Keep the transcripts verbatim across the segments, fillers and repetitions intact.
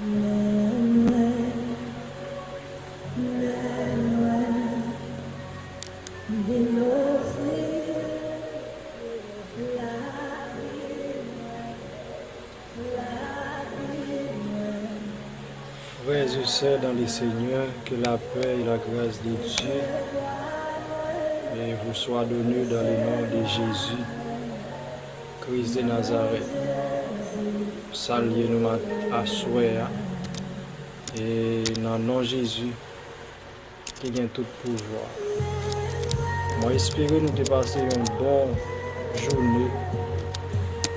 Frères et sœurs dans le Seigneur, que la paix et la grâce de Dieu eh, vous soit donnée dans le nom de Jésus, Christ de Nazareth. Salye nou mat aswè a. E nan non Jezi, ki gen tout pouvwa. Mwen espere nou te pase yon bon jounen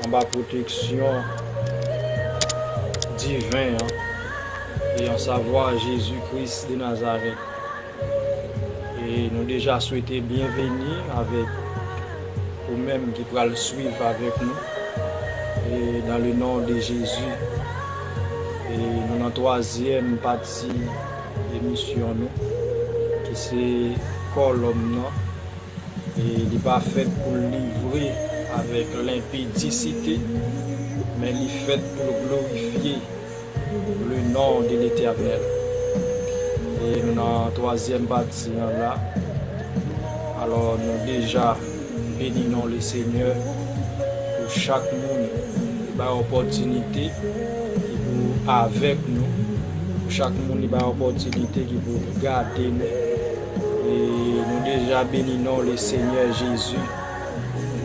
anba pwoteksyon diven an, e an savwa Jezi Kris de Nazarèt. E nou deja swete byenveni avèk ou menm ki pral swiv avèk nou. E dans le nom de Jésus, e nou nan twazyèm pati emisyon nou, ki se kò lòm nan. E li pa fèt pou l livre avèk lenpidisite, men li fèt pou l glorifye le nom de l'Éternel. E nou nan twazyèm pati an la. Alò, nou deja beni non le Senyè pou chak moun li bay opòtinite ki pou avèk nou, pou chak moun li bay opòtinite ki pou gade nou. E nou deja beni non le Senyè Jezi.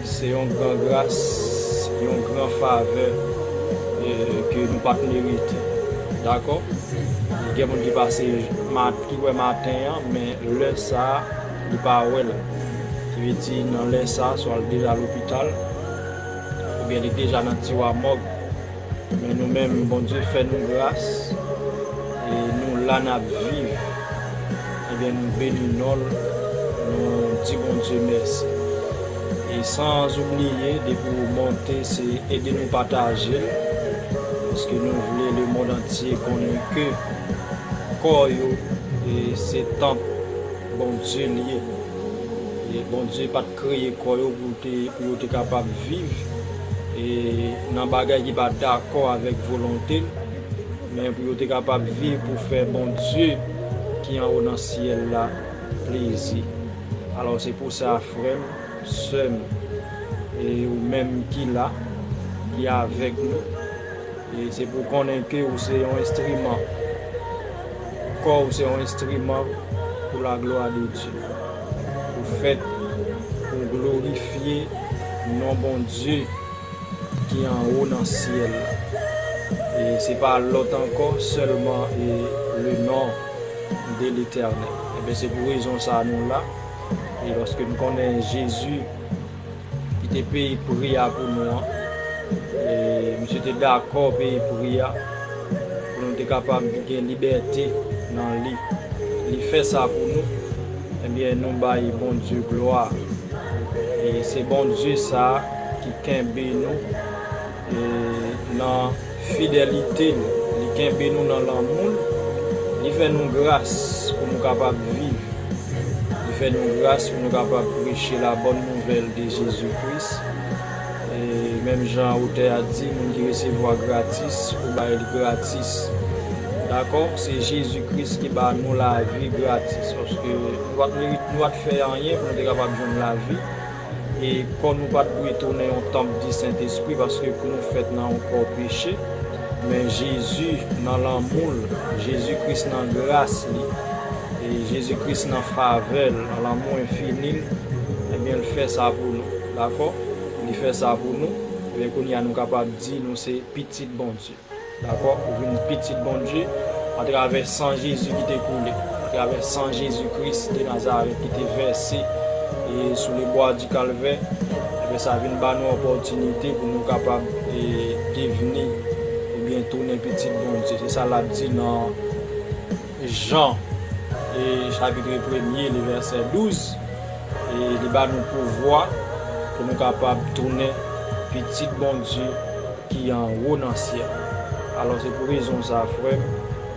Se yon gran gras, yon gran favè, e, ke nou pa t merite. Dakò? Gen moun ki pase mat-, ki wè maten an, men lè sa a, li pa wè l. Ki vle di, nan lè sa a, swa l deja lopital, oubyen li deja nan tiwa mòg. Men nou menm, Bondye fè nou gras, e nou la n ap viv. Ebyen, nou beni non l, nou di Bondye mèsi. E san oubliye, depi w monte, se ede nou pataje l, paske nou vle lemonn antye konnen ke kò yo, e se tanp Bondye l ye. E Bondye pa t kreye kò yo pou te, pou yo te kapab viv, e, nan bagay ki pa dakò avèk volonte l, men pou yo te kapab viv pou fè Bondye ki anwo nan syèl la plezi. Alò, se pou sa, frè m, sè m, e ou menm ki la, ki avèk nou, e se pou konnen ke ou se yon enstriman. Kò w se yon enstriman pou la glwa de Dye. Ou fèt pou glorifye non Bondye ki anwo nan syèl la. E se pa lòt ankò, sèlman e le non de l'Éternel. Ebyen, se pou rezon sa a nou la. E lòske n konnen Jezi ki te peye pri a pou nou an, e misye te dakò peye pri a pou nou te kapab gen libète nan li. Li fè sa pou nou. Ebyen, nou bay Bondye glwa. E se Bondye sa a ki kenbe nou, e nan fidelite l, li kenbe nou nan lanmou l, li fè nou gras pou nou kapab viv. Li fè nou gras pou nou kapab preche la bòn nouvèl de Jezi Kris. E menm jan otè a di, moun ki resevwa gratis, ou bay li gratis. Dakò? Se Jezi Kris ki ba nou lavi gratis. Paske nou pa t merite, nou pa t fè anyen pou nou te kapab jwenn lavi. E kò nou pa t dwe tounen yon tanp di Sentespri, paske pou nou fèt nan yon kò peche. Men Jezi, nan lanmou l, Jezi Kris nan gras li, e Jezi Kris nan favè l, nan lanmou enfini l, ebyen, l fè sa pou nou. Dakò? Li fè sa pou nou. Ebyen, kounye a, nou kapab di nou se pitit Bondye. Dakò? Ou vin pitit Bondye atravè san Jezi ki te koule, atravè san Jezi Kris de Nazarèt ki te vèse, e, sou le bwa di Kalvè. Ebyen, sa vin ba nou opòtinite pou nou kapab, e, devni oubyen tounen pitit Bondye. Se sa l ap di nan Jan, e, chapit premye, le vèsè douz. E li ba nou pouvwa pou nou kapab tounen pitit Bondye ki anwo nan syèl. Alò, se pou rezon sa, frè m,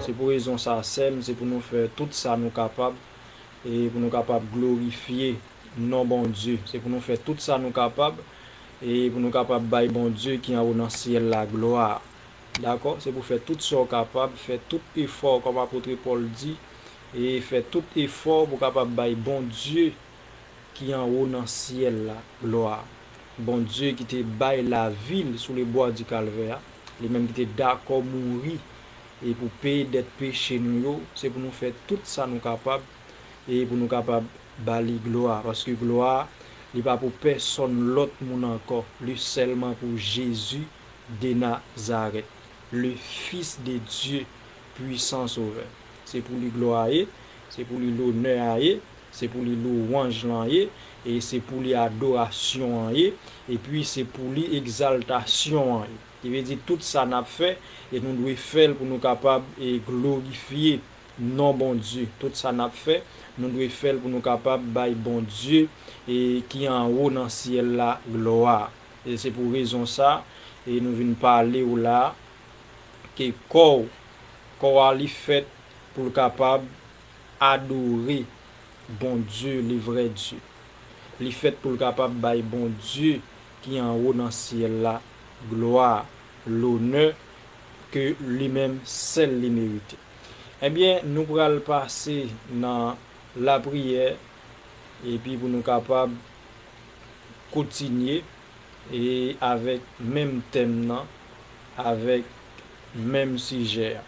se pou rezon sa, sè m, se pou nou fè tout sa nou kapab, e pou nou kapab glorifye non Bondye. Se pou nou fè tout sa nou kapab, e pou nou kapab bay Bondye ki anwo nan syèl la glwa. Dakò? Se pou fè tout sa w kapab, fè tout efò, kòm apot Pòl di, e fè tout efò pou w kapab bay Bondye ki anwo nan syèl la glwa. Bondye ki te bay lavi l sou lebwa di Kalvè a, li menm ki te dakò mouri e pou peye dèt peche nou yo, se pou nou fè tout sa nou kapab e pou nou kapab ba li glwa, paske glwa li pa pou pèsonn lòt moun ankò, li sèlman pou Jezi de Nazarèt, le Fils de Dieu, puissant Sauveur. Se pou li glwa ye, se pou li lonè a ye, se pou li louwanj lan ye, e se pou li adorasyon an ye, epi se pou li egzaltasyon an ye. Ki vle di tout sa n ap fè, e nou dwe fè l pou nou kapab e glorifye non Bondye. Tout sa n ap fè, nou dwe fè l pou nou kapab bay Bondye e ki anwo nan syèl la glwa. E se pou rezon sa, e nou vin pale w la, ke kò w, kò a li fèt pou l kapab adore Bondye, le vrè Dye. Li fèt pou l kapab bay Bondye ki anwo nan syèl la glwa, lonè ke li menm sèl li merite. Ebyen, nou pral pase nan lapriyè, epi pou nou kapab kontinye e avèk menm tèm nan, avèk menm sijè a.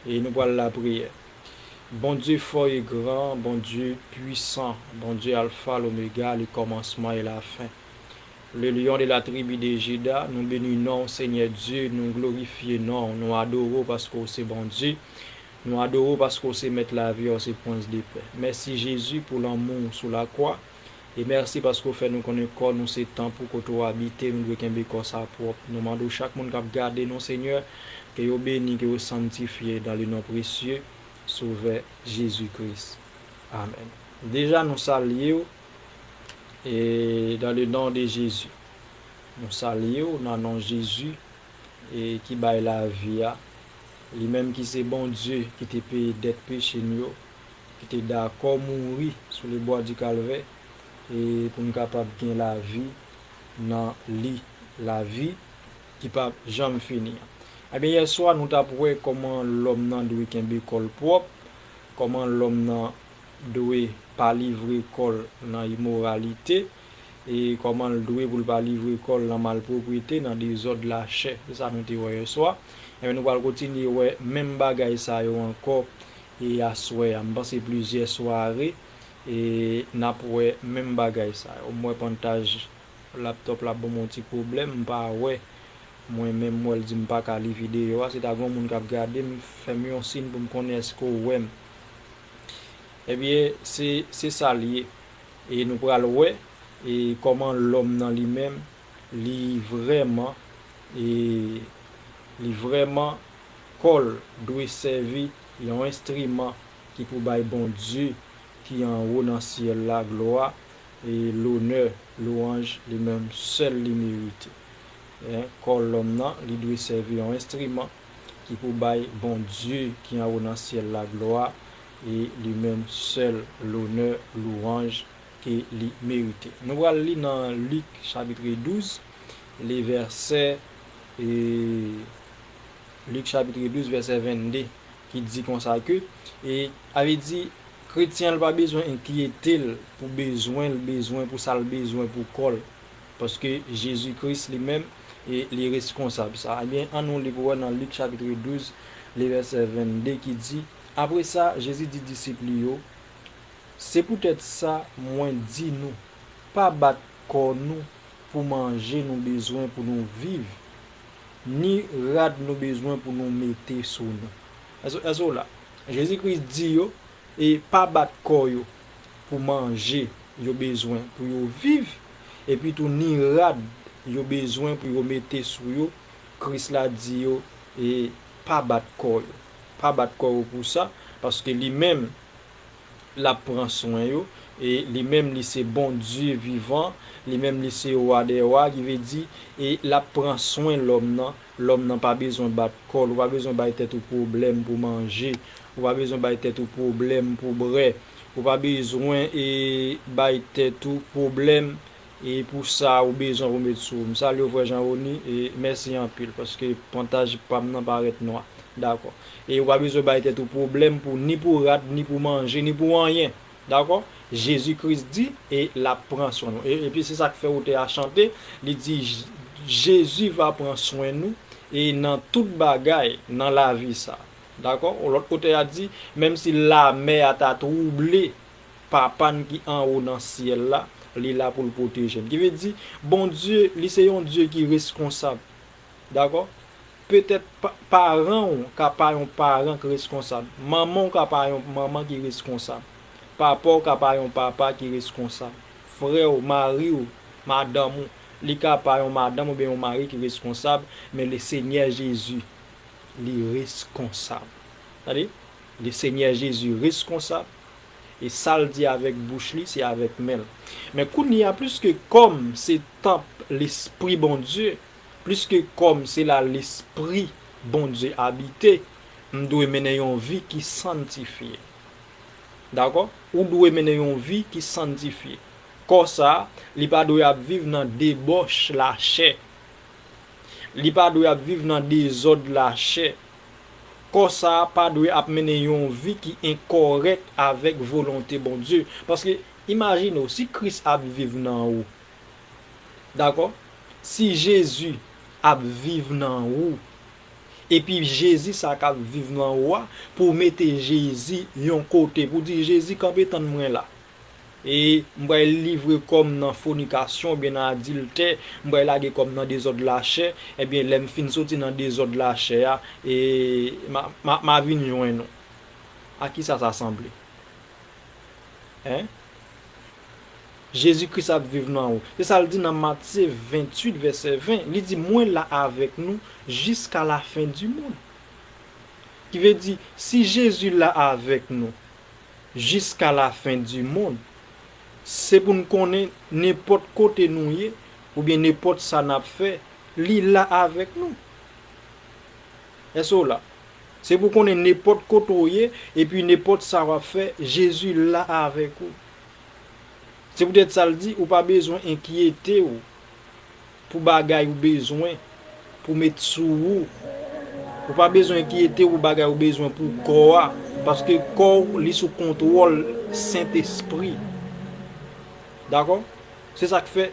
E nou pral lapriyè. Bondye fò e gran, Bondye pwisan, Bondye Alfa, Lomega, le kòmansman e la fen. Le Lion de la tribi de Jida, nou beni non w, Senyè Dye, nou glorifye non w, nou adore w paske w se Bondye. Nou adore w paske w se Mèt lavi a, w se Prens de pè. Mèsi Jezi pou lanmou w sou lakwa. E mèsi paske w fè nou konnen kò nou se tanp ou kote w abite, nou dwe kenbe kò sa pwòp. Nou mande w chak moun k ap gade nou, Senyè, ke yo beni, ke yo sanntifye dans le nom précieux Sauveur Jésus-Christ. Amèn. Deja nou salye w e dans le nom de Jésus. Nou salye w nan non Jezi e ki bay lavi a. Li menm ki se Bondye ki te peye dèt peche n yo, ki te dakò mouri sou lebwa di Kalvè e pou n kapab gen lavi nan li, lavi ki p ap janm fini an. Ebyen, yèswa, nou t ap wè kòman lòm nan dwe kenbe kò l pwòp, kòman lòm nan dwe pa livre kò l nan imoralite, e kòman l dwe pou l pa livre kò l nan malpwoprete, nan dezòd lachè. Se sa nou te wè yèswa. Ebyen, nou pral kontinye wè menm bagay sa yo ankò e aswè a. M panse plizyè sware e n ap wè menm bagay sa yo. M wè pantaj laptòp la ap ban m yon ti pwoblèm, m pa wè. Mwen menm, m wè l di m pa ka li videyo a. Si ta gen yon moun k ap gade m, fè m yon siy pou m konnen èske w wè m. Ebyen, se, se sa l ye. E nou pral wè e kòman lòm nan li menm, li vrèman, e li vrèman, kò l dwe sèvi yon enstriman ki pou bay Bondye ki anwo nan syèl la glwa e lonè, lwanj, li menm sèl li merite. En, kò lòm nan, li dwe sèvi yon enstriman ki pou bay Bondye ki anwo nan syèl la glwa e li menm sèl lonè, lwanj ke li merite. Nou pral li nan Lik chapitre douz, le vèsè, e, Lik chapitre douz, vèsè vennde, ki di konsa ke, e, a vle di, kretyen an pa bezwen enkyete l pou bezwen l bezwen, pou sa l bezwen pou kò l, paske Jezi Kris li menm, e, li reskonsab sa. Ebyen, ann nou li pou wè nan Lik chapitre douz, le vèsè vennde ki di, apre sa, Jezi di disip li yo, se poutèt sa mwen di nou, pa bat kò nou pou manje nou bezwen pou nou viv, ni rad nou bezwen pou nou mete sou nou. Èske, èske w la? Jezi Kris di yo, e pa bat kò yo pou manje yo bezwen pou yo viv, epi tou ni rad yo bezwen pou yo mete sou yo, Kris la di yo, e pa bat kò yo. Pa bat kò yo pou sa, paske li menm, l ap pran swen yo, e li menm li se Bondye vivan, li menm li se Wa dè wa, ki vle di, e l ap pran swen lòm nan, lòm nan pa bezwen bat kò l, ou pa bezwen bay tèt ou pwoblèm pou manje, ou pa bezwen bay tèt ou pwoblèm pou bwè, ou pa bezwen, e, bay tèt ou pwoblèm E pou sa ou bezwen pou met sou ou. M salye w, frè Jean Rony, e mèsi anpil, paske pantaj pa m nan parèt nwa. Dakò. E ou pa bezwen bay tèt ou pwoblèm pou ni pou rad, ni pou manje, ni pou anyen. Dakò? Jezi Kris di, e l ap pran swen nou. E, epi se sa k fè otè a chante, li di, J-, Jezi va pran swen nou, e nan tout bagay, nan lavi sa. Dakò? Lòt otè a di, menm si lamè a ta twouble, Papa n ki anwo nan syèl la, li la pou l pwoteje n. Ki vle di, Bondye, li se yon Dye ki reskonsab. Dakò? Petèt pa-, paran w ka pa yon paran ki reskonsab. Manman w ka pa yon manman ki reskonsab. Papa w ka pa yon papa ki reskonsab. Frè w, mari w, madanm ou, li ka pa yon madanm oubyen yon mari ki reskonsab, men Lesenyè Jezi, li reskonsab. Tande? Lesenyè Jezi reskonsab. E sa l di avèk bouch li, se avèk men l. Men kounye a, pliske kò m se tanp Lespri Bondye, pliske kò m se la Lespri Bondye abite, m dwe mennen yon vi ki santifye. Dakò? Ou dwe mennen yon vi ki santifye. Kò sa a, li pa dwe ap viv nan debòch lachè. Li pa dwe ap viv nan dezòd lachè. Kò sa a pa dwe ap mennen yon vi ki enkòrèk avèk volonte Bondye. Paske, imajine w, si Kris ap viv nan ou, dakò? Si Jezi ap viv nan ou, epi Jezi sa k ap viv nan ou a, pou w mete Jezi yon kote, pou w di, Jezi, kanpe tann mwen la. E m pral livre kò m nan fònikasyon oubyen nan adiltè, m pral lage kò m nan dezòd lachè, ebyen, lè m fin soti nan dezòd lachè a, e m a, m a, m a vin jwenn ou. A kisa sa sanble? Hein? Jezi Kris ap viv nan ou. Se sa l di nan Matye venntuit, vèsè ven. Li di, Mwen la avèk nou jiska lafen di mond. Ki vle di, si Jezi la avèk nou jiska lafen di mond, se pou n konnen nenpòt kote nou ye, oubyen nenpòt sa n ap fè, li la avèk nou. Èske w la? Se pou konnen nenpòt kote w ye, epi nenpòt sa w ap fè, Jezi la avèk ou. Se poutèt sa l di, ou pa bezwen enkyete w pou bagay ou bezwen pou met sou ou. Ou pa bezwen enkyete w pou bagay ou bezwen pou kò a, paske kò w, li sou kontwòl Sentespri. Dakò? Se sa k fè,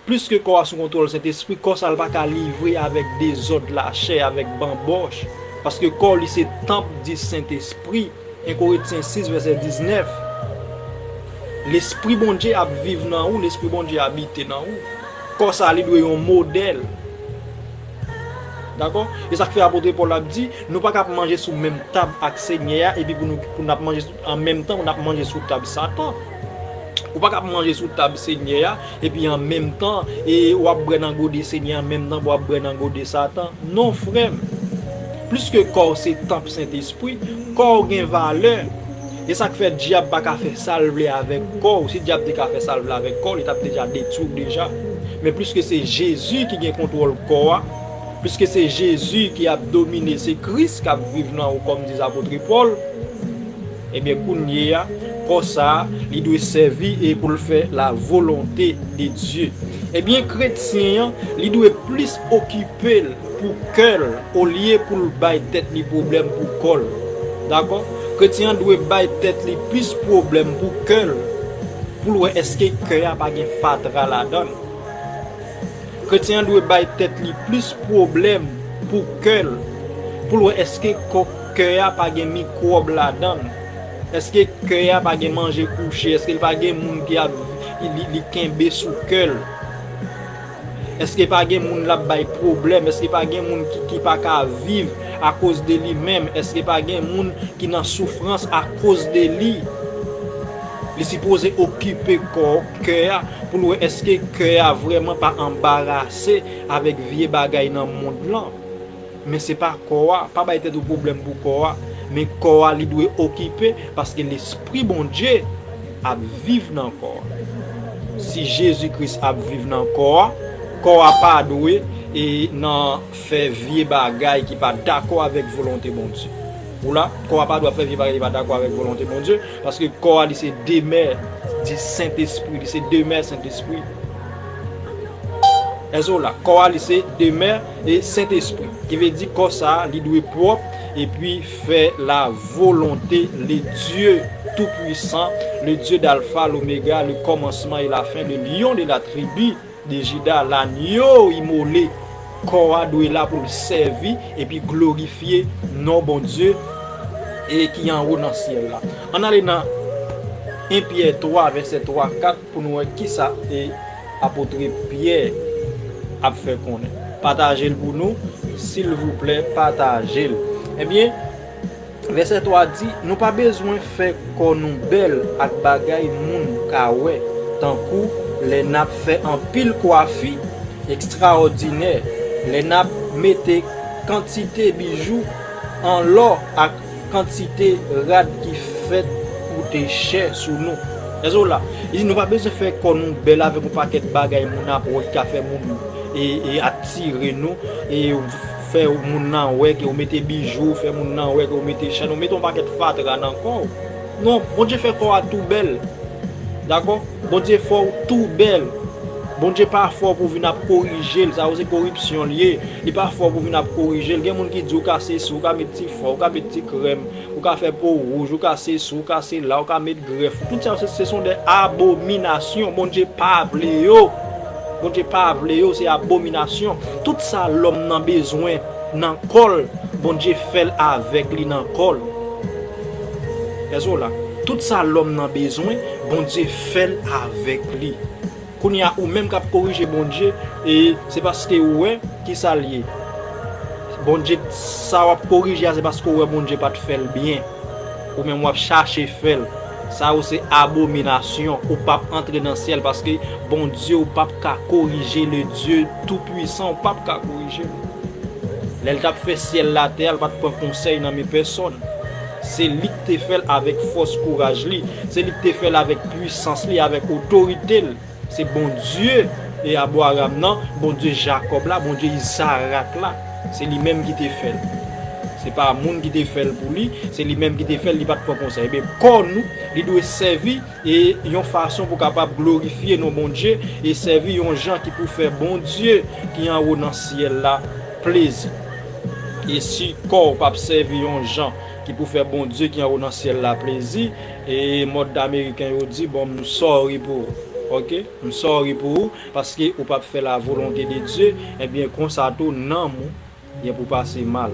pliske kò a sou kontwòl Sentespri, kò sa a l pa ka livre avèk dezòd lachè, avèk banbòch. Paske kò li se tanp di Sentespri, en Korentyen sis, vèsè diznèf. Lespri Bondye ap viv nan ou, Lespri Bondye abite nan ou. Kò sa a, li dwe yon modèl. Dakò? E sa k fè apot Pòl ap di, nou pa ka ap manje sou menm tab ak Senyè a, epi pou nou, pou n ap manje sou, an menm tan, pou n ap manje sou tab Satan. Ou pa ka ap manje sou tab Senyè a, epi an menm tan, e w ap bwè nan gode Senyè a, an menm tan, w ap bwè nan gode Satan. Non, frè m. Pliske kò w se tanp Sentespri, kò w gen valè. E sa k fè dyab pa ka fè sa l vle avèk kò w. Si dyab te ka fè sa l vle avèk kò w, li t ap deja detwi w deja. Men pliske se Jezi ki gen kontwòl kò a, pliske se Jezi ki ap domine, se Kris k ap viv nan ou, kòm di apot Pòl, ebyen, kounye a, kò sa a, li dwe sèvi e pou l fè la volonte de Dye. Ebyen, kretyen an, li dwe plis okipe l pou kè l olye pou l bay tèt li pwoblèm pou kò l. Dakò? Kretyen an dwe bay tèt li plis pwoblèm pou kè l, pou l wè èske kè a pa gen fatra ladan l. Kretyen an dwe bay tèt li plis pwoblèm pou kè l, pou l wè èske kò, kè a pa gen mikwòb ladan l. Èske kè a pa gen manje kouche? Èske l pa gen moun ki ap, li, li kenbe sou kè l? Èske pa gen moun l ap bay pwoblèm? Èske pa gen moun ki, ki pa ka viv akoz de li menm? Èske pa gen moun ki nan soufrans akoz de li? Li sipoze okipe kò, kè a, pou l wè èske kè a vrèman pa anbarase avèk vye bagay nan mond lan. Men se pa kò a, pa bay tèt ou pwoblèm pou kò a, men kò a li dwe okipe, paske Lespri Bondye ap viv nan kò a. Si Jezi Kris ap viv nan kò a, kò a pa dwe e nan fè vye bagay ki pa dakò avèk volonte Bondye. Ou la, kò a pa dwe ap fè vye bagay ki pa dakò avèk volonte Bondye, paske kò a li se demè di Sentespri, li se demè Sentespri. Èske w la? Kò a li se demè e Sentespri. Ki vle di kò sa a, li dwe pwòp epi fè la volonte le Dieu Tout-Puissant, le Dieu d'Alpha, l'Oméga, le commencement et la fin, le lion de la tribu de Juda, l'agneau immolé. Kò a dwe la pou l sèvi epi glorifye non Bondye e ki anwo nan syèl la. Ann ale nan en Pyè twa, vèsè twa, kat, pou nou wè kisa e apot Pyè ap fè konnen. Pataje l pou nou, silvouplè, pataje l. Ebyen, vèsè twa di, nou pa bezwen fè kò nou bèl ak bagay moun ka wè, tankou lè n ap fè anpil kwafi ekstraòdinè, lè n ap mete kantite bijou an lò ak kantite rad ki fèt koute chè sou nou. Èske w la? Li di nou pa bezwen fè kò nou bèl avèk yon pakèt bagay moun ap wè ki ka fè moun e, e atire nou, e fè moun nan wè ke w mete bijou, fè moun nan wè ke w mete chèn, ou mete yon pakèt fatra nan kò w. Non, Bondye fè kò a tou bèl. Dakò? Bondye fè w tou bèl. Bondye pa fè w pou vin ap korije l, sa yo se koripsyon l ye. Li pa fè w pou vin ap korije l. Gen moun ki di w ka se si, w ka met ti fè, w ka met ti krèm, w ka fè po wouj, w ka se si, w ka se la, w ka met grèf. Tout sa se, se sont des abominations. Bondye pa vle yo. Bondye pa vle yo, se abominasyon. Tout sa lòm nan bezwen nan kò l, Bondye fè l avèk li nan kò l. Èske w la? Tout sa lòm nan bezwen, Bondye fè l avèk li. Kounye a, ou menm k ap korije Bondye, e se paske ou wè kisa l ye. Bondye, sa w ap korije a, se paske ou wè Bondye pa t fè l byen. Ou menm w ap chache fè l. Sa yo se abominasyon. Ou p ap antre nan syèl paske Bondye ou p ap ka korije, le Dieu Tout-Puissant, ou p ap ka korije l. Lè l t ap fè syèl la, tè a, l pa t pran konsèy nan men pèsonn. Se li k te fè l avèk fòs kouraj li. Se li k te fè l avèk pwisans li, avèk otorite l. Se Bondye e Abraram nan, Bondye Jakòb la, Bondye Izarak la. Se li menm ki te fè l. Se pa moun ki te fè l pou li, se li menm ki te fè l, li pa t pran konsèy. Ebyen, kò nou, li dwe sèvi e yon fason pou kapab glorifye non Bondye e sèvi yon jan ki pou fè Bondye ki anwo nan syèl la plezi. E si kò w p ap sèvi yon jan ki pou fè Bondye ki anwo nan syèl la plezi, e mòd ameriken yo di, bon, m sorry pou ou. Oke? M sorry pou ou, paske ou p ap fè la volonte de Dye, ebyen, konsa tou, nanm ou gen pou pase mal.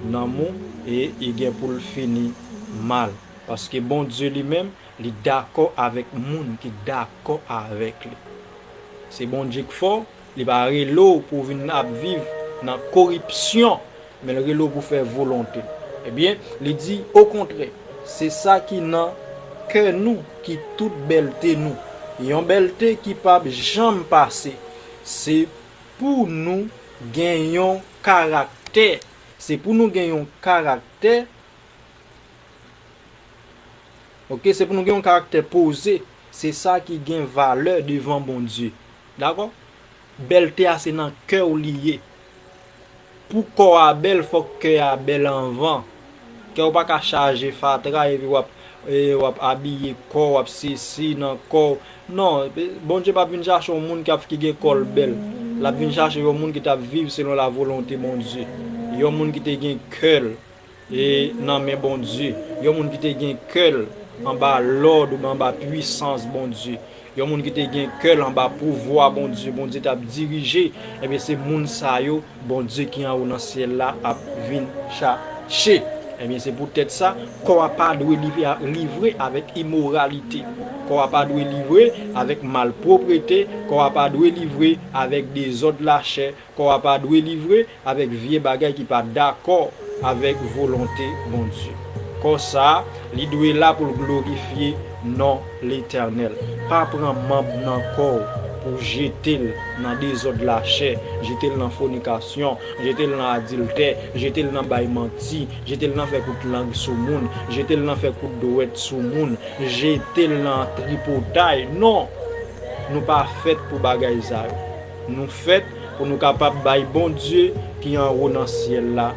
Nanm ou, e, e gen pou l fini mal. Paske Bondye li menm, li dakò avèk moun ki dakò avèk li. Se Bondye k fè w, li pa rele w pou w vin ap viv nan koripsyon, men l rele w pou fè volonte l. Ebyen, li di, okontrè, se sa ki nan kè nou ki tout bèlte nou. Yon bèlte ki p ap janm pase. Se pou nou gen yon karaktè. Se pou nou gen yon karaktè. Oke, se pou nou gen yon karaktè poze. Se sa ki gen valè devan Bondye. Dakò? Bèlte a se nan kè w li ye. Pou kò a bèl, fòk kè a bèl anvan. Kè w pa ka chaje fatra epi w ap, e, w ap abiye kò w, w ap sesi nan kò w. Non, e, Bondye p ap vin chache yon moun k ap, ki gen kò l bèl. L ap vin chache yon moun ki t ap viv selon la volonte Bondye. Yon moun ki te gen kè l e nan men Bondye. Yon moun ki te gen kè l anba lòd oubyen anba pwisans Bondye. Yon moun ki te gen kè l anba pouvwa Bondye. Bondye t ap dirije. Ebyen, se moun sa yo, Bondye ki anwo nan syèl la ap vin chache. Ebyen, se poutèt sa, kò a pa dwe livre, livre avèk imoralite. Kò a pa dwe livre avèk malpwoprete. Kò a pa dwe livre avèk dezòd lachè. Kò a pa dwe livre avèk vye bagay ki pa dakò avèk volonte Bondye. Kò sa a, li dwe la pou l glorifye non Letènèl. Pa pran manm nan kò w pou jete l nan dezòd lachè, jete l nan fònikasyon, jete l nan adiltè, jete l nan bay manti, jete l nan fè kout lang sou moun, jete l nan fè kout dwèt sou moun, jete l nan tripotay. Non! Nou pa fèt pou bagay sa yo. Nou fèt pou nou kapab bay Bondye ki anwo nan syèl la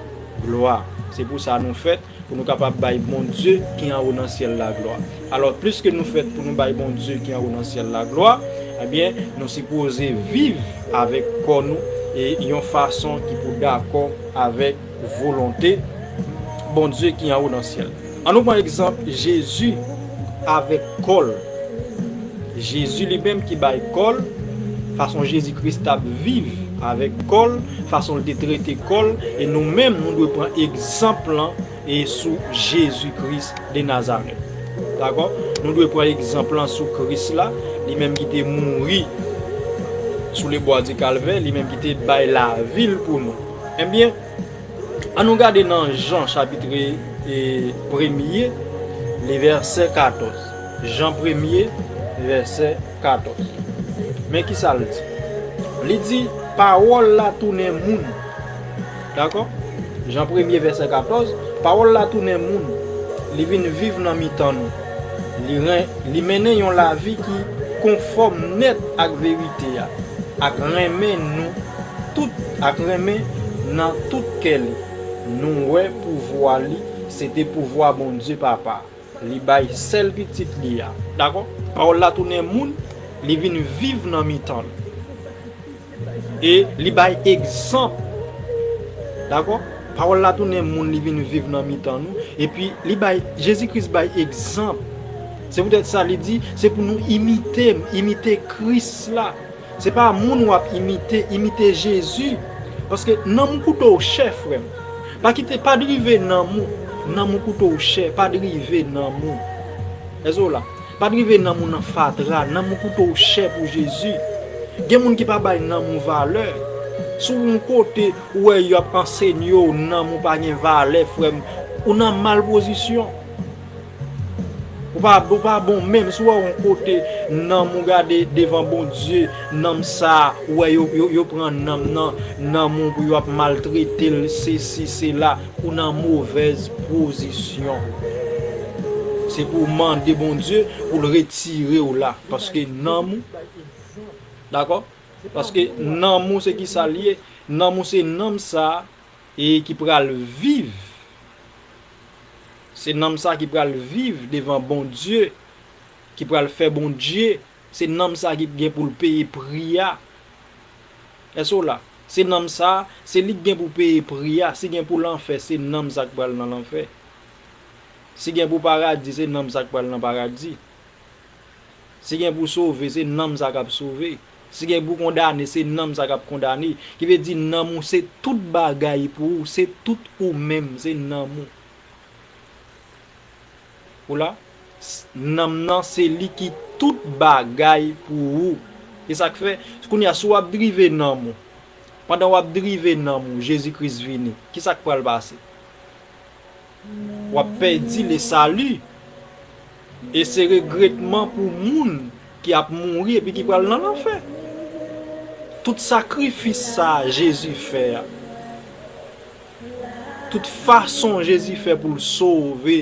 glwa. Se pou sa nou fèt, pou nou kapab bay Bondye ki anwo nan syèl la glwa. Alò, pliske nou fèt pou nou bay Bondye ki anwo nan syèl la glwa, Ebyen, nou sipoze viv avèk kò nou e yon fason ki pou dakò avèk volonte Bondye ki anwo nan syèl. Ann nou pran egzanp Jezi avèk kò l. Jezi li menm ki bay kò l, fason Jezi Kris t ap viv avèk kò l, fason l te trete kò l, e nou menm nou dwe pran egzanp lan e sou Jezi Kris de Nazarèt. Dakò? Nou dwe pran egzanp lan sou Kris la, li menm ki te mouri sou le bwa di Kalvè, li menm ki te bay lavi l pou nou. Ebyen, ann nou gade nan Jan chapit, e, premye, le vèsè katòz. Jan premye, vèsè katòz. Men ki sa l di? Li di, pawòl la tounen moun. Dakò? Jan premye, vèsè katòz, pawòl la tounen moun. Li vin viv nan mitan nou. Li, ren, li mennen yon lavi ki konfòm nèt ak verite a, ak renmen nou tout, ak renmen nan tout kè li. Nou wè pouvwa li, se te pouvwa Bondye Papa. Li bay sèl pitit li a. Dakò? Pawòl la tounen moun, li vin viv nan mitan nou. E li bay egzanp. Dakò? Pawòl la tounen moun, li vin viv nan mitan nou. Epi li bay, Jezi Kris bay egzanp. Se poutèt sa li di, se pou nou imite m, imite Kris la. Se pa moun w ap imite, imite Jezi. Paske nanm ou koute w chè, frè m. Pa kite, pa drive nanm ou, nanm ou koute w chè, pa drive nanm ou. Èske w la? Pa drive nanm ou nan fatra, nanm ou koute w chè pou Jezi. Gen moun ki pa bay nanm ou valè. Si w yon kote, ou wè y ap ansenye w, nanm ou pa gen valè, frè m, ou nan mal pozisyon. Ou pa, ou pa bon menm. Si w wè yon kote nanm ou gade devan Bondye, nanm sa a, ou wè yo, yo, yo pran nanm nan, nanm ou pou yo ap maltrete l, sesi, sela, ou nan movèz pozisyon. Se pou w mande Bondye pou l retire w la, paske nanm ou, dakò? Paske nanm ou se ki sa l ye? Nanm ou se nanm sa a, e ki pral viv. Se nanm sa ki pral viv devan Bondye, ki pral fè Bondye. Se nanm sa ki gen pou l peye pri a. Èske w la? Se nanm sa, se li ki gen pou peye pri a. Si gen pou lanfè, se nanm sa k pral nan lanfè. Si gen pou paradi, se nanm sa k pral nan paradi. Si gen pou sove, se nanm sa k ap sove. Si gen pou kondane, se nanm sa k ap kondane. Ki vle di nanm ou se tout bagay pou ou, se tout ou menm, se nanm ou. Ou la? S-, nanm nan se li ki tout bagay pou ou. E sa k fè, kounye a, si w ap drive nanm ou, pandan w ap drive nanm ou, Jezi Kris vini, ki sa k pral pase? W ap pèdi le sali. E se regretman pou moun ki ap mouri epi ki pral nan lanfè. Tout sakrifis sa a Jezi fè a, tout fason Jezi fè pou l sove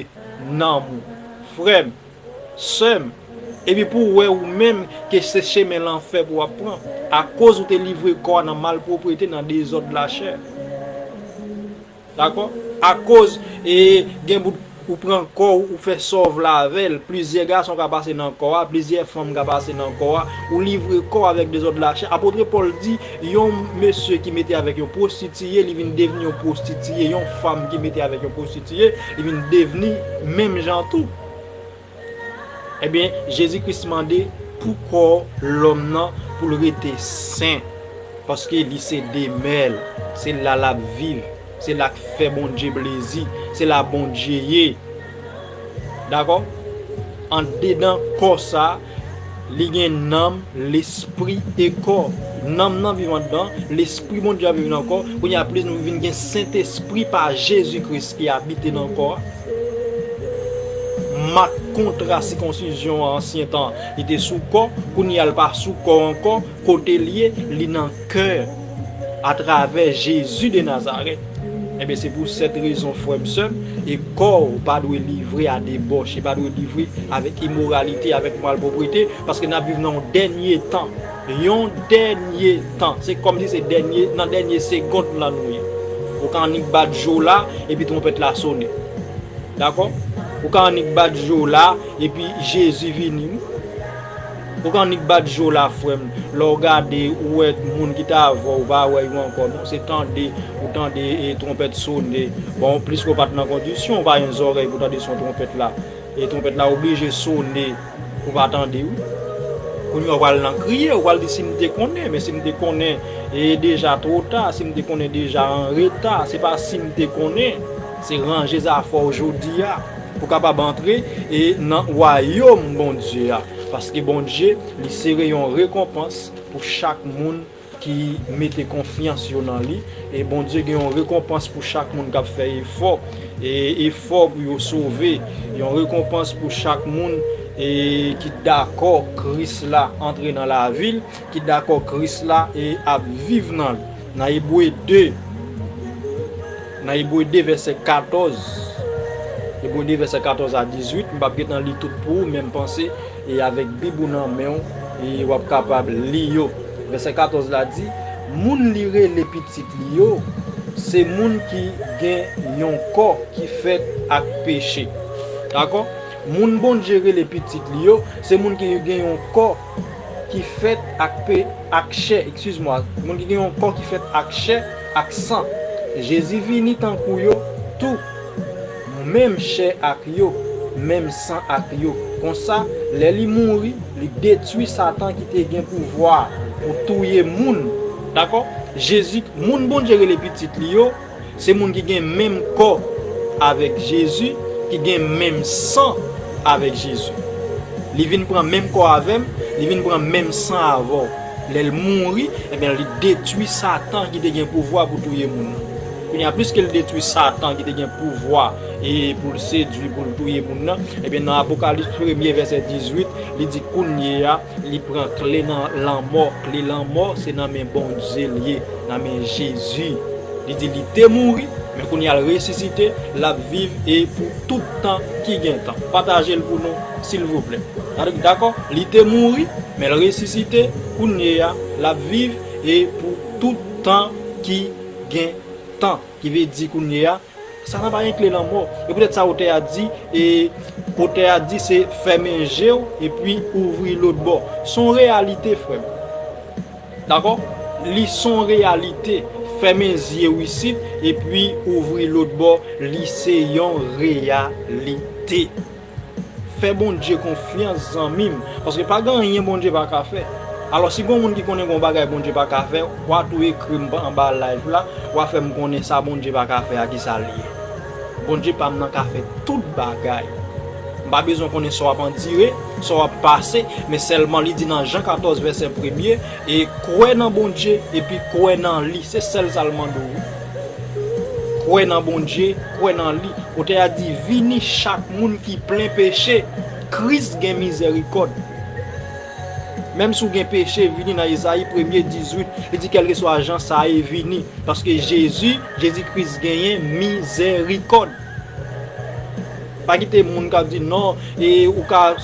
nanm ou, frè m, sè m, epi pou w wè ou menm ke se chemen lanfè pou w ap pran, akoz ou te livre kò a nan malpwoprete, nan dezòd lachè. Dakò? Akoz, e, gen bout ou pran kò w, ou fè sa w vle avè l. Plizyè gason ka pase nan kò a, plizyè fanm ka pase nan kò a. Ou livre kò w avèk dezòd lachè. Apot Pòl di, yon mesye ki mete avèk yon pwostitiye, li vin devni yon pwostitiye. Yon fanm ki mete avèk yon pwostitiye, li vin devni menm jan tou. Ebyen, Jezi Kris mande pou kò lòm nan pou l rete sen, paske li se demè l, se la l ap viv, se la k fè Bondye plezi, se la Bondye ye. Dakò? Andedan kò sa, li gen nanm, lespri e kò. Nanm nan viv anndan, lespri Bondye a viv nan kò. Kounye a, plis nou vin gen Sentespri pa Jezi Kris ki abite nan kò a. Mak kontra sikonsizyon an ansyen tan, li te sou kò, kounye a l pa sou kò ankò, kote l ye, li nan kè, atravè Jezi de Nazarèt. Ebyen, se pou sèt rezon, frè m, sè m, e kò w pa dwe livre a debòch, e pa dwe livre avèk imoralite, avèk malpwoprete, paske n ap viv nan yon dènye tan. Yon dènye tan. Se kòmsi se dènye, nan dènye segond lan nou ye. Ou ka annik bat jo la, epi twonpèt la sonnen. Dakò? Ou ka annik bat jo la, epi Jezi vini, wi. Ou ka annik bat je w la, frè m. Lè w gade, ou wè moun ki t avè w, ou pa wè yo ankò, non. Se tande, ou tande, e, twonpèt sone. Bon, pliske w pa t nan kondisyon, ou pa gen zòrèy pou tande son twonpèt la. E twonpèt la oblije sone, ou pa tande, wi. Kounye a, ou pral nan kriye, ou pral di, "Si m te konnen, men si m te konnen, e deja twò ta, si m te konnen deja an reta." Se pa si m te konnen, se ranje zafè w jodi a, pou w kapab antre, e, nan wayòm Bondye a. Paske Bondye, li sere yon rekonpans pou chak moun ki mete konfyans yo nan li. E Bondye gen yon rekonpans pou chak moun k ap fè efò, e efò pou yo sove. Yon rekonpans pou chak moun, e ki dakò Kris la antre nan lavi l, ki dakò Kris la e ap viv nan li. Nan Ebre de, nan Ebre de vèsè katòz, Ebre de vèsè katòz a dizuit, m p ap gentan li tout pou ou, men m panse, e avèk Bib ou nan men w, e w ap kapab li yo. Vèsè katòz la di, "Moun li rele pitit li yo, se moun ki gen yon kò ki fèt ak peche." Dakò? Moun Bondye rele pitit li yo, se moun ki gen yon kò ki fèt ak pe-, ak chè, eskiz mwa, moun ki gen yon kò ki fèt ak chè, ak san. Jezi vini tankou yo tou, menm chè ak yo, menm san ak yo. Konsa, lè li mouri, li detwi Satan ki te gen pouvwa pou touye moun. Dakò? Jezi, moun Bondye rele pitit li yo, se moun ki gen menm kò avèk Jezi, ki gen menm san avèk Jezi. Li vin pran menm kò avè m, li vin pran menm san avè w. Lè l mouri, ebyen, li detwi Satan ki te gen pouvwa pou touye moun nan. Kounye a, pliske l detwi Satan ki te gen pouvwa e pou l sedui, pou l touye moun nan, ebyen, nan Apokalips premye vèsè dizuit, li di, "Kounye a, li pran kle nan lanmò." Kle lanmò, se nan men Bondye l ye, nan men Jezi. Li di li te mouri, men kounye a l resisite, l ap viv e pou tout tan ki gen tan. Pataje l pou nou, silvouplè. Dakò? Li te mouri, men l resisite, kounye a, l ap viv e pou tout tan ki gen tan. Ki vle di kounye a, Satan pa gen kle lanmò. E poutèt sa otè a di, e otè a di se fèmen je w epi ouvri lòt bò. Se yon reyalite, frè m. Dakò? Li se yon reyalite. Fèmen zye w isit epi ouvri lòt bò, li se yon reyalite. Fè Bondye konfyans, zanmi m, paske pa gen anyen Bondye pa ka fè. Alò, si gen yon moun ki konnen gen yon bagay Bondye pa ka fè, w a tou ekri m anba live la, w a fè m konnen sa Bondye pa ka fè a, kisa l ye. Bondye pa m nan ka fè tout bagay. M pa bezwen konnen sa w ap andire, sa w ap pase, men sèlman li di nan Jan katòz vèsè premye, e kwè nan Bondye, epi kwè nan li. Se sèl sa l mande w. Kwè nan Bondye, kwè nan li. Otè a di, "Vini chak moun ki plen peche, Kris gen mizèrikòd." Menm si w gen peche, vini nan Ezayi premye dizuit, li di, "Kèlkeswa jan sa ye, vini." Paske Jezi, Jezi Kris genyen mizèrikòd. Pa kite moun k ap di, "Non, e ou ka,"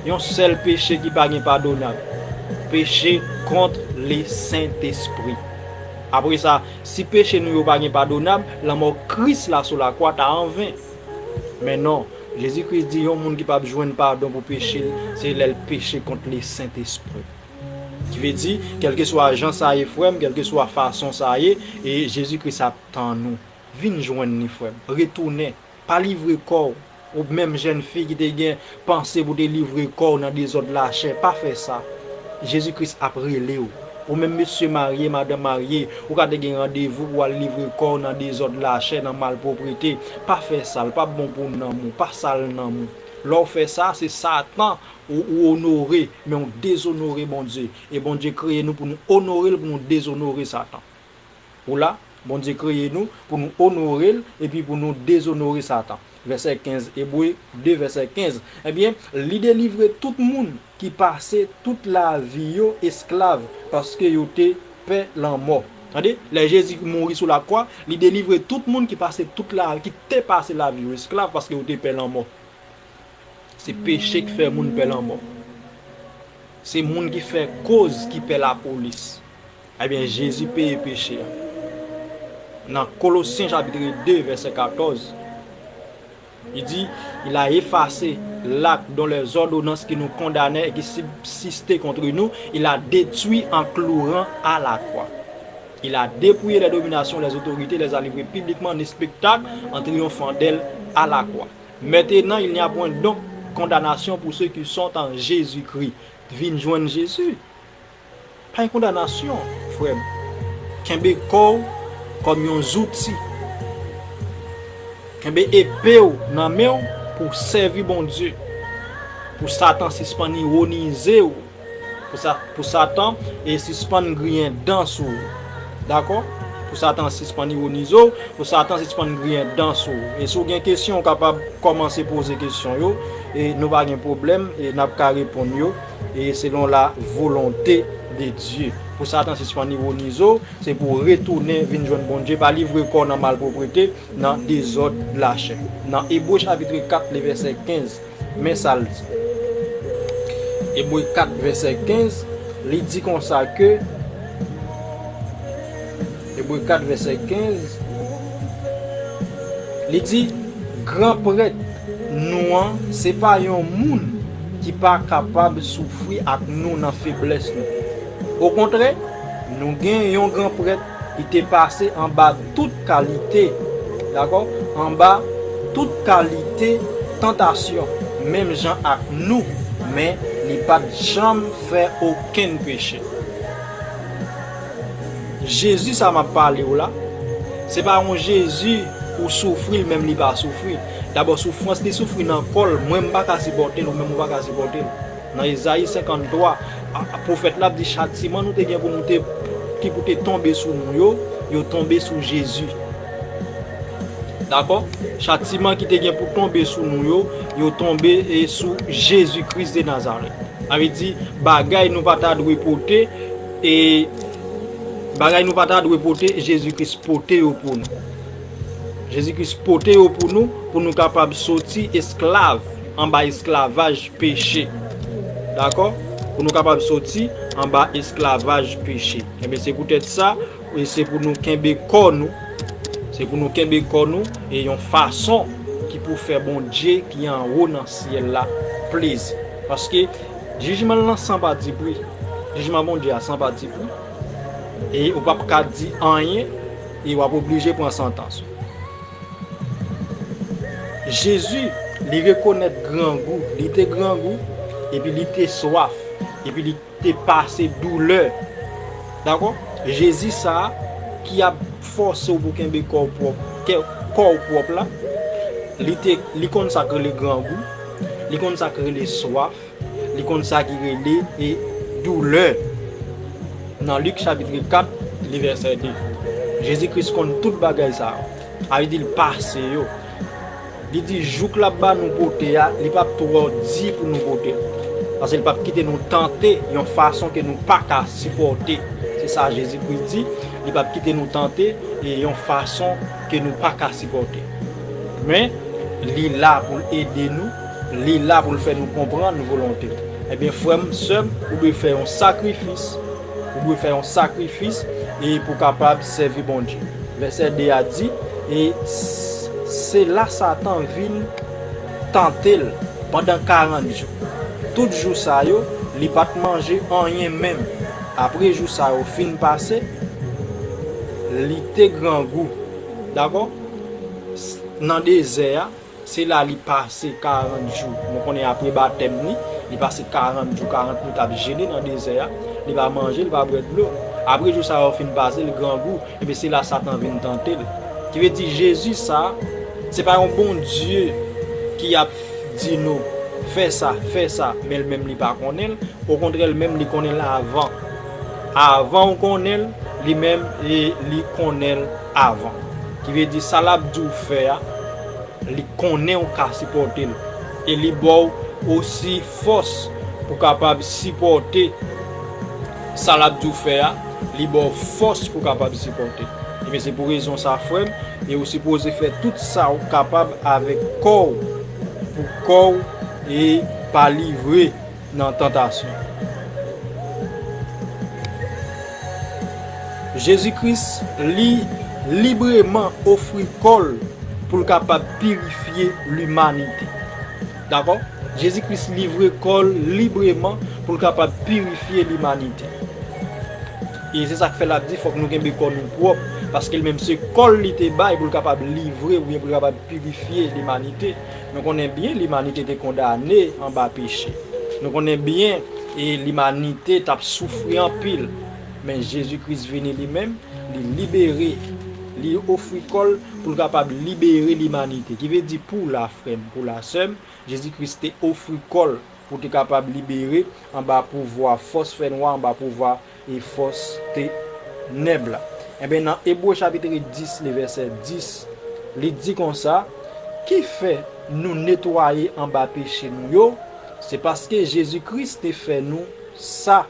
yon sèl peche ki pa gen padonab. Peche kont le Sentespri. Apre sa, si peche nou yo pa gen padonab, lanmò Kris la sou lakwa ta anven. Men non, Jezi Kris di yon moun ki p ap jwenn padon pou peche l, se lè l peche kont le Sentespri. Ki vle di, kèlkeswa jan sa ye, frè m, kèlkeswa fason sa ye, e Jezi Kris ap tann ou. Vin jwenn li, frè m. Retounen. Pa livre kò w. Ou menm jèn fi ki te gen panse pou te livre kò w nan dezòd lachè, pa fè sa. Jezi Kris ap rele w. Ou menm mesye marye, madanm marye, ou ka te gen randevou pou w al livre kò w nan dezòd lachè, nan malpwoprete. Pa fè sa, l p ap bon pou nanm ou, pa sal nanm ou. Lè w fè sa, se Satan ou, ou onore, men w dezonore Bondye. E Bondye kreye nou pou nou onore l, pou nou dezonore Satan. Ou la, Bondye kreye nou pou nou onore l epi pou nou dezonore Satan. Vèsè kenz, Ebre de, vèsè kenz. Ebyen, li delivre tout moun ki pase tout lavi yo esklav, paske yo te pè lanmò. Tande, lè Jezi mouri sou lakwa, li delivre tout moun ki pase tout la, ki te pase lavi yo esklav, paske yo te pè lanmò. Se peche ki fè moun pè lanmò. Se moun ki fè koz ki pè lapolis. Ebyen, Jezi peye peche a. Nan Kolosyen chapit de, vèsè katòz, Il dit, il a effacé l'acte dont les ordonnances qui nous condamnaient et qui subsistaient contre nous, il a détruit en clouant à la croix. Il a dépouillé les dominations, les autorités, les a livrées publiquement en spectacle, en triomphant d'elles à la croix. Maintenant, il n'y a point donc condamnation pour ceux qui sont en Jésus-Christ. Vin jwenn Jezi. Pa gen kondanasyon, frè m. Kenbe kò w kòm yon zouti. Kenbe epe w nan men w pou w sèvi Bondye. Pou Satan sispann iwonize w. Pou sa, pou Satan e sispann griyen dan sou ou. Dakò? Pou Satan sispann iwonize w, pou Satan sispann griyen dan sou ou. E si w gen kesyon, w kapab kòmanse poze kesyon yo. E nou pa gen pwoblèm, e n ap ka reponn yo. E selon la volonte de Dye. Pou Satan sispann iwonize w, se pou w retounen vin jwenn Bondye, pa livre kò w nan malpwoprete, nan dezòd lachè. Nan Ebre chapit kat, li vèsè kenz, men sa l di. Ebre kat, vèsè kenz, li di konsa ke, Ebre kat, vèsè kenz, li di, Gran prèt nou an, se pa yon moun ki pa kapab soufri ak nou nan feblès nou. Okontrè, nou gen yon gran prèt ki te pase anba tout kalite, dakò? Anba tout kalite tantasyon, menm jan ak nou, men li pa t janm fè okenn peche. Jezi sa m ap pale w la, se pa yon Jezi ou soufri l, menm li pa soufri. Dabò, soufrans li soufri nan kò l, mwen m pa ka sipòte l, ou menm ou pa ka sipòte l. Nan Ezayi senkanntwa, a, a, pwofèt la ap di chatiman nou te gen pou nou te, ki pou te tonbe sou nou yo, yo tonbe sou Jezi. Dakò? Chatiman ki te gen pou tonbe sou nou yo, yo tonbe, e, sou Jezi Kris de Nazarèt. Sa vle di, bagay nou pa ta dwe pote, e, bagay nou pa ta dwe pote, Jezi Kris pote yo pou nou. Jezi Kris pote yo pou nou, pou nou kapab soti esklav anba esklavaj peche. Dakò? Pou nou kapab soti anba esklavaj peche. Enben, se poutèt sa, e se pou nou kenbe kò nou. Se pou nou kenbe kò nou e yon fason ki pou fè Bondye ki anwo nan syèl la plezi. Paske jijman l lan san patipri. Jijman Bondye a san patipri. E ou p ap ka di anyen, e w ap oblije pran santans ou. Jezi, li rekonèt grangou, li te grangou, epi li te swaf, epi li te pase doulè. Dakò? Jezi sa a ki ap fòse w pou kenbe kò w pwòp, kè, kò w pwòp la, li te, li konn sa k rele grangou, li konn sa k rele swaf, li konn sa ki rele e doulè. Nan Lik chapit kat, li vèsè de. Jezi Kris konn tout bagay sa yo. Sa vle di l pase yo. Li di jouk l ap ba nou pote a, li p ap twò di pou nou pote l. Paske li p ap kite nou tante yon fason ke nou pa ka sipòte. Se sa Jezi Kris di, li p ap kite nou tante e yon fason ke nou pa ka sipòte. Men, li la pou l ede nou, li la pou l fè nou konprann volonte l. Ebyen, frè m, sè m, ou dwe fè yon sakrifis, ou dwe fè yon sakrifis e pou kapab sèvi Bondye. Vèsè de a di, e s-, se la Satan vin tante l pandan karant jou. Tout jou sa yo, li pa t manje anyen menm. Apre jou sa yo fin pase, li te grangou. Dakò? S-, nan dezè a, se la li pase karant jou. Nou konnen apre batèm li, li pase karant jou, karant nwit ap jene nan dezè a. Li pa manje, li pa bwè dlo. Apre jou sa yo fin pase, li grangou. Ebyen, se la Satan vin tante l. Ki vle di, Jezi sa, se pa yon Bondye ki ap di nou, fè sa, fè sa, men l menm li pa konnen l. Okontrè, li menm li konnen l avan. Avan w konnen l, li menm, e, li konnen l avan. Ki vle di, sa l ap di w fè a, li konnen w ka sipòte l. E li ba w osi fòs pou kapab sipòte sa l ap di w fè a, li ba w fòs pou kapab sipòte. Ebyen, se pou rezon sa, frè m, e ou sipoze fè tout sa w kapab avèk kò w, pou kò w e pa livre nan tantasyon. Jezi Kris, li libreman ofri kò l pou l kapab pirifye limanite. Dakò? Jezi Kris livre kò l libreman pou l kapab pirifye limanite. E se sa k fè l ap di fòk nou kenbe kò nou pwòp, paske l menm se kò l li te bay pou l kapab livre oubyen pou l kapab pirifye limanite. Nou konnen byen limanite te kondane anba peche. Nou konnen byen e limanite t ap soufri anpil. Men Jezi Kris vini li menm, li libere, li ofri kò l pou l kapab libere limanite. Ki vle di pou w la, frè m, pou w la, sè m, Jezi Kris te ofri kò l pou te kapab libere anba pouvwa fòs fènwa, anba pouvwa e fòs tenèb la. Enben, nan Ebre chapit dis, le vèsè dis, li di konsa, ki fè nou netwaye anba peche nou yo, se paske Jezi Kris te fè nou sa,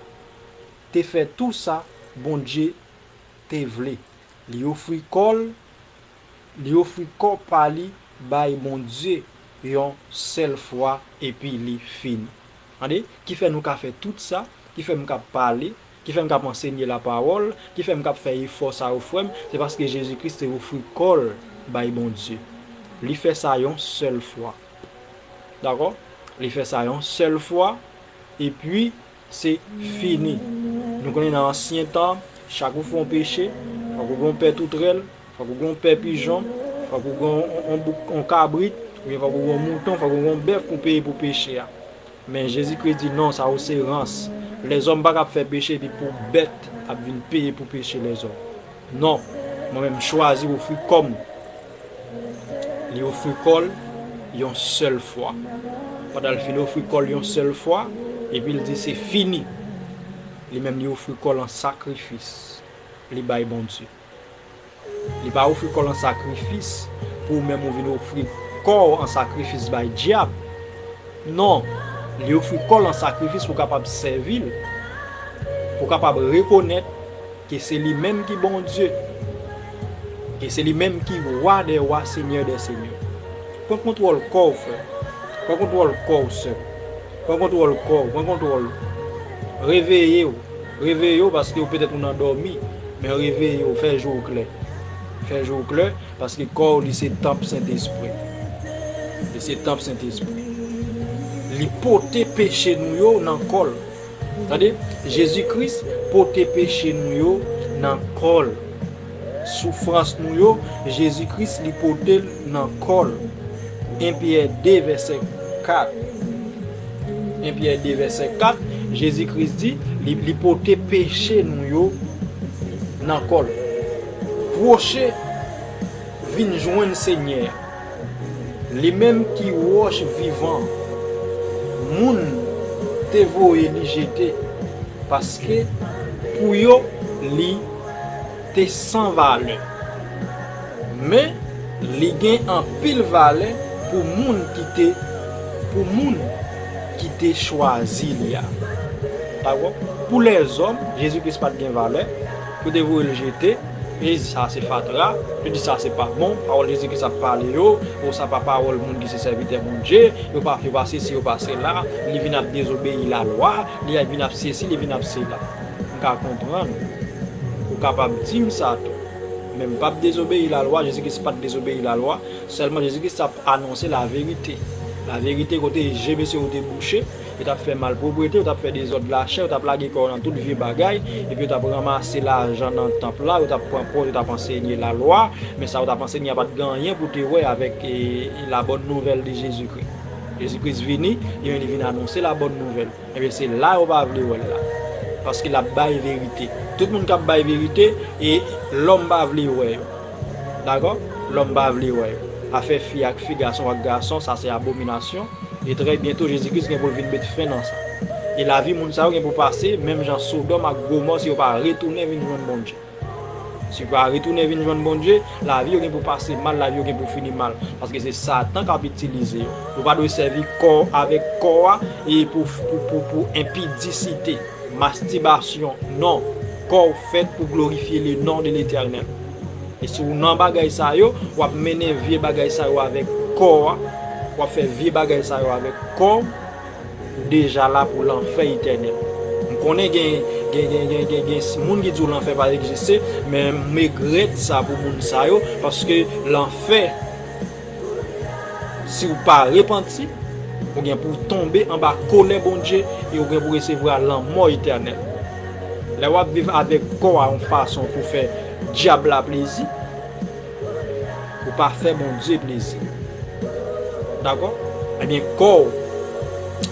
te fè tou sa Bondye te vle. Li ofri kò l, li ofri kò pa li bay Bondye yon sèl fwa epi li fini. Tande, ki fè nou ka fè tout sa, ki fè m ka pale, ki fè m ka ansenye lapawòl, ki fè m ka fè efò sa yo, frè m, se paske Jezi Kris te ofri kò l bay Bondye. Li fè sa yon sèl fwa. Dakò? Li fè sa yon sèl fwa, epi se fini. Nou konnen nan ansyen tan, chak ou fè yon peche, fòk ou gen yon pè toutrèl, fòk ou gen yon pè pijon, fòk ou gen yon, yon bouk, yon kabrit, oubyen fòk ou gen yon mouton, fòk ou gen yon bèf pou peye pou peche a. Men Jezi Kris di, "Non, sa yo se rans." Lèzòm pa ka ap fè peche epi pou bèt ap vin peye pou peche lèzòm. Non, mwen menm m chwazi ofri kò m. Li ofri kò l yon sèl fwa. Pandan l fin ofri kò l yon sèl fwa, epi l di, "Se fini." Li menm li ofri kò l an sakrifis. Li bay Bondye. Li pa ofri kò l an sakrifis pou ou menm ou vin ofri kò w an sakrifis bay dyab. Non, li ofri kò l an sakrifis pou w kapab sèvi l, pou w kapab rekonèt ke se li menm ki Bondye, ke se li menm ki Wa dè wa, Senyè dè senyè. Pran kontwòl kò w, frè. Pran kontwòl kò w, sè. Pran kontwòl kò w, pran kontwòl. Reveye w. Reveye w paske w petèt ou nan dòmi, men reveye w, fè je w klè. Fè je w klè, paske kò w li se tanp Sentespri. Li se tanp Sentespri. Li pote peche nou yo nan kò l. Tande, Jezi Kris pote peche nou yo nan kò l. Soufrans nou yo, Jezi Kris li pote l nan kò l. En Pyè de vèsè kat. En Pyè de vèsè kat, Jezi Kris di, li, li pote peche nou yo nan kò l. Pwoche vin jwenn Senyè a. Li menm ki wòch vivan, moun te voye li jete, paske pou yo li te san valè. Men, li gen anpil valè pou moun ki te, pou moun ki te chwazi li a. Dakò? Pou lèzòm, Jezi Kris pa t gen valè, yo te voye l jete, yo di sa se fatra, yo di sa se pa bon, pawòl Jezi Kris ap pale yo, o sa pa pawòl moun ki se sèvitè Bondye, yo pa, yo pa sesi, yo pa sela, li vin ap dezobeyi lalwa, li vin ap sesi, li vin ap sela. M ka konprann ou kapab di m sa tou. Men m p ap dezobeyi lalwa, Jezi Kris pa t dezobeyi lalwa, sèlman Jezi Kris t ap anonse laverite. Laverite kote je mesye yo te bouche, yo t ap fè malpwoprete, yo t ap fè dezòd lachè, yo t ap lage kò yo nan tout vye bagay, epi yo t ap ranmase lajan nan tanp la, yo t ap pran pòz, yo t ap ansenye lalwa, men sa yo t ap ansenye a pa t gen anyen pou te wè avèk e, e la bòn nouvèl de Jezi Kris. Jezi Kris vini, e li vin anonse la bòn nouvèl. Ebyen, se la yo pa vle wè l la. Paske l ap bay verite. Tout moun k ap bay verite, e lòm pa vle wè yo. Dakò? Lòm pa vle wè yo. Afè fi ak fi, gason ak gason, sa se abominasyon. E trè byento, Jezi Kris gen pou l vin met fen nan sa. E lavi moun sa yo gen pou pase, menm jan Sodòm ak Gomò, si yo pa retounen vin jwenn Bondye. Si yo pa retounen vin jwenn Bondye, lavi yo gen pou pase mal, lavi yo gen pou fini mal. Paske se Satan k ap itilize yo. Ou pa dwe sèvi kò w avèk kò a e pou, pou, pou, pou enpidisite, mastibasyon. Non. Kò w fèt pou glorifye le non de Letènèl. E si w nan bagay sa yo, w ap mennen vye bagay sa yo avèk kò a, w ap fè vye bagay sa yo avèk kò w, ou deja la pou lanfè etènèl. M konnen gen, gen, gen, gen, gen, gen moun ki di w lanfè pa egziste, men m regrèt sa pou moun sa yo, paske lanfè, Si w pa repanti, ou gen pou w tonbe anba kolè Bondye e ou gen pou w resevwa lanmò etènèl. Lè w ap viv avèk kò a yon fason pou fè dyab la plezi, ou pa fè Bondye plezi. Dakò? Ebyen, kò w,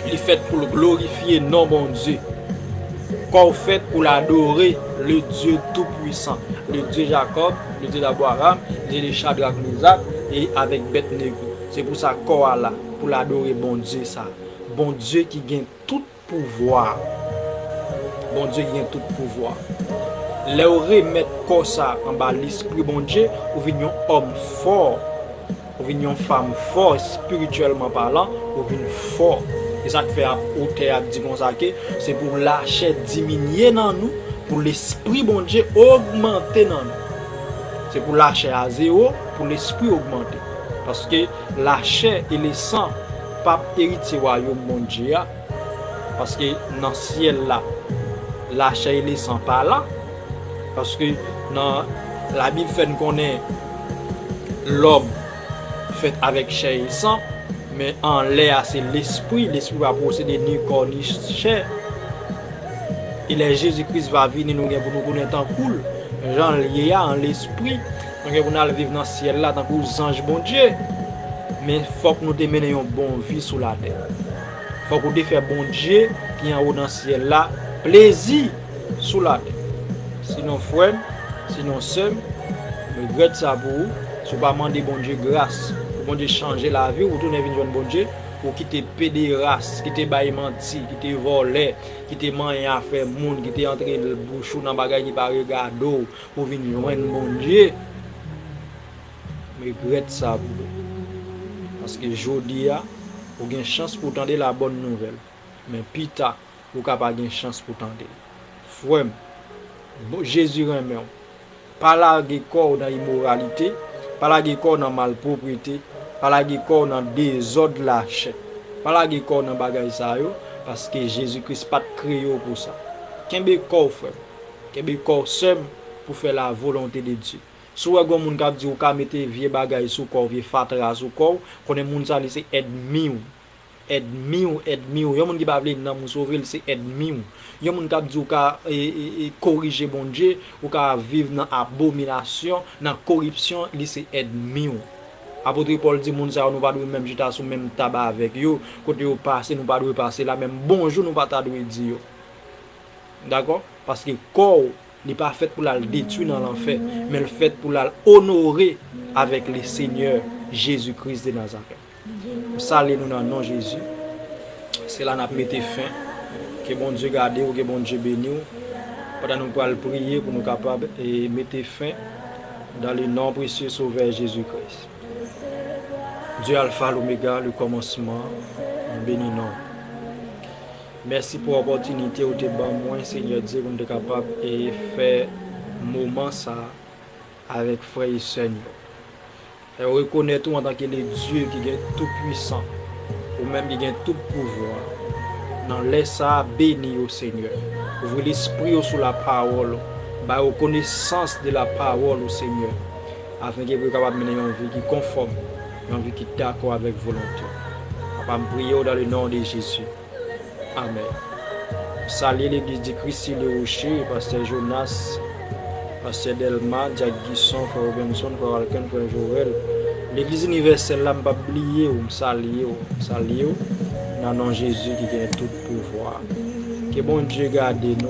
li fèt pou l glorifye non Bondye. Kò w fèt pou l adore le Dieu Tout-Puissant, le Dieu Jacob, le Dieu d'Abraham, le Dieu de Chadrak, Mezak e avèk Bèdnego. Se pou sa kò a la, pou l adore Bondye sa. Bondye ki gen tout pouvwa. Bondye ki gen tout pouvwa. Lè w remèt kò sa anba lespri Bondye, ou vin yon òm fò. Ou vin yon fanm fò, espirityèlman palan, ou vin fò. E sa k fè ap, otè a ap di konsa ke se pou lachè diminye nan nou, pou lespri Bondye ogmante nan nou. Se pou lachè a zewo, pou lespri ogmante. Paske lachè e lesan p ap eritye wayòm Bondye a. Paske nan syèl la, lachè e lesan pa la. Paske nan Labib fè n konnen lòm fèt avèk chè e san, men anlè a se lespri, lespri pa posede ni kò ni chè. E lè Jezi Kris va vini, nou gen pou nou tounen tankou l, jan l ye a, an lespri. Nou gen pou n al viv nan syèl la tankou zanj Bondye. Men fòk nou te mennen yon bon vi sou latè. Fòk ou te fè Bondye ki anwo nan syèl la plezi sou latè. Sinon, frè m, sinon, sè m, m regrèt sa pou ou. Si w pa mande Bondye gras, pou Bondye chanje lavi w, ou tounen vin jwenn Bondye, ou kite pederas, kite bay manti, kite vòlè, kite manyen afè moun, kite antre bouch ou nan bagay ki pa regade w, pou vin jwenn Bondye, m regrèt sa pou ou. Paske jodi a, ou gen chans pou w tande la bòn nouvèl. Men pita, ou ka pa gen chans pou w tande l. Frè m, bon, Jezi renmen w. Pa lage kò w nan imoralite, pa lage kò w nan malpwoprete, pa lage kò w nan dezòd lachè. Pa lage kò w nan bagay sa yo, paske Jezi Kris pa t kreye w pou sa. Kenbe kò w, frè m. Kenbe kò w, sè m, pou fè la volonte de Dye. Si w wè gon moun k ap di w ka mete vye bagay sou kò w, vye fatra sou kò w, konnen moun sa li se ènmi w. Ènmi w, ènmi w. Yon moun ki pa vle nanm ou sove l se ènmi w. Yon moun k ap di w ka, e, e, e, korije Bondye, ou ka viv nan abominasyon, nan koripsyon, li se ènmi w. Apot Pòl di moun sa yo, nou pa dwe menm chita sou menm tab avèk yo. Kote yo pase, nou pa dwe pase la, menm bonjou, nou pa ta dwe di yo. Dakò? Paske kò w, li pa fèt pou l al detwi nan lanfè, men l fèt pou l al onore avèk le Senyè Jezi Kris de Nazarèt. M salye nou nan non Jezi. Se la n ap mete fen. Ke Bondye gade w, ke Bondye beni w. Pandan nou pral priye pou nou kapab, e, mete fen dans le nom précieux Sauveur Jésus-Christ. Dieu Alpha, l'Oméga, le commencement, m beni non w. Mèsi pou opòtinite ou te ban mwen, Senyè Dye, pou m te kapab e fè moman sa a avèk frè e sè n yo. E rekonèt ou antanke le Dye ki gen tout pwisan, ou menm ki gen tout pouvwa. Nan lè sa a, beni yo, Senyè. Ouvri lespri yo sou lapawòl ou. Ba yo konesans de lapawòl ou, Senyè. Afenke pou yo kapab mennen yon vi ki konfòm, yon vi ki dakò avèk volonte w. Papa, m priye w dans le nom de Jésus. Amèn. M salye Legliz di Kris sou le Woche, Pastè Jonas, Pastè Dèlma, Dyak Gison, Frè Robenson, Frè Walken, Frè Jorèl. Legliz inivèsèl la, m p ap bliye w, m salye w, m salye w, nan non Jezi ki gen tout pouvwa. Ke Bondye gade nou.